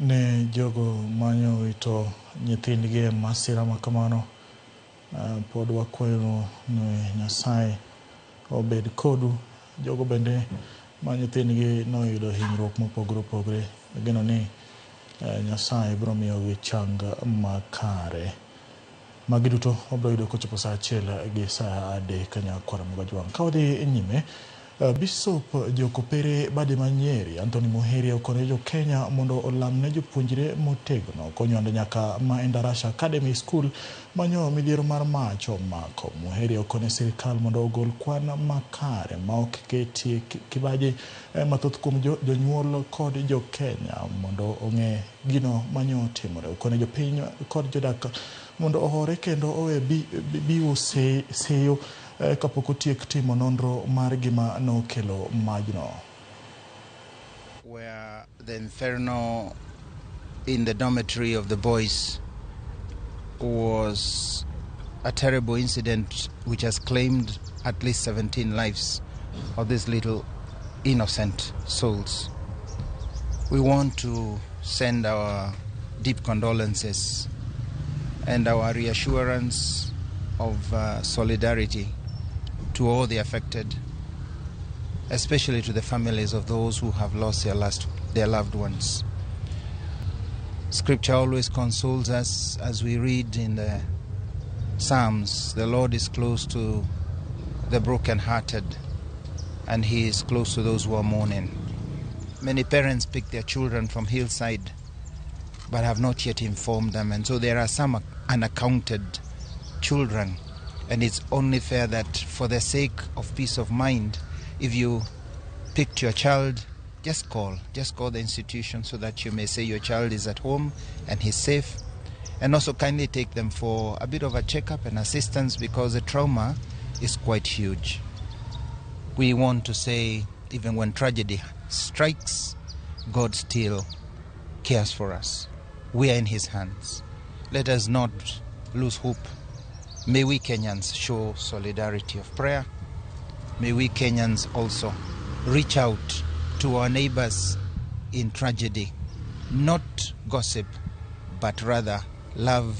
Ne jogo manyo wito nyithindgi e masira ma kamano, pod wakwayo ni Nyasaye obed kodu. Jogo bende ma nyithindgi noyudo hinyruok mopogore opogore, ageno ni Nyasaye biro miyogi chang makare. Magi duto wabiro yudo kochopo saa 1 gi saa 3 nyakwara Mogajwang'. Ka wadhi nyime, Bishop Jokopere Bade ma Nyeri, Anthony Muheria okone jo Kenya mondo olam ne jopuonjre motegno konywando nyaka ma Endarasha Academy School manyo midhiero mar mach omako. Muheria okone sirikal mondo ogol kwan makare ma ok ketie kibaji mathoth kuom jonyuol kod jo Kenya mondo ong'e gino manyo timore. Okone jopiny kod jodak mondo ohore kendo owe biwo seyo kapok otiek timo nonro mar gima nokelo majno. Where the inferno in the dormitory of the boys was a terrible incident which has claimed at least 17 lives of these little innocent souls. We want to send our deep condolences and our reassurance of solidarity to all the affected, especially to the families of those who have lost their loved ones. Scripture always consoles us as we read in the Psalms, the Lord is close to the brokenhearted and he is close to those who are mourning. Many parents pick their children from Hillside but have not yet informed them, and so there are some unaccounted children, and it's only fair that for the sake of peace of mind, if you picked your child, just call the institution so that you may say your child is at home and he's safe. And also kindly take them for a bit of a checkup and assistance, because the trauma is quite huge. We want to say, even when tragedy strikes, God still cares for us. We are in his hands. Let us not lose hope. May we Kenyans show solidarity of prayer. May we Kenyans also reach out to our neighbors in tragedy, not gossip, but rather love.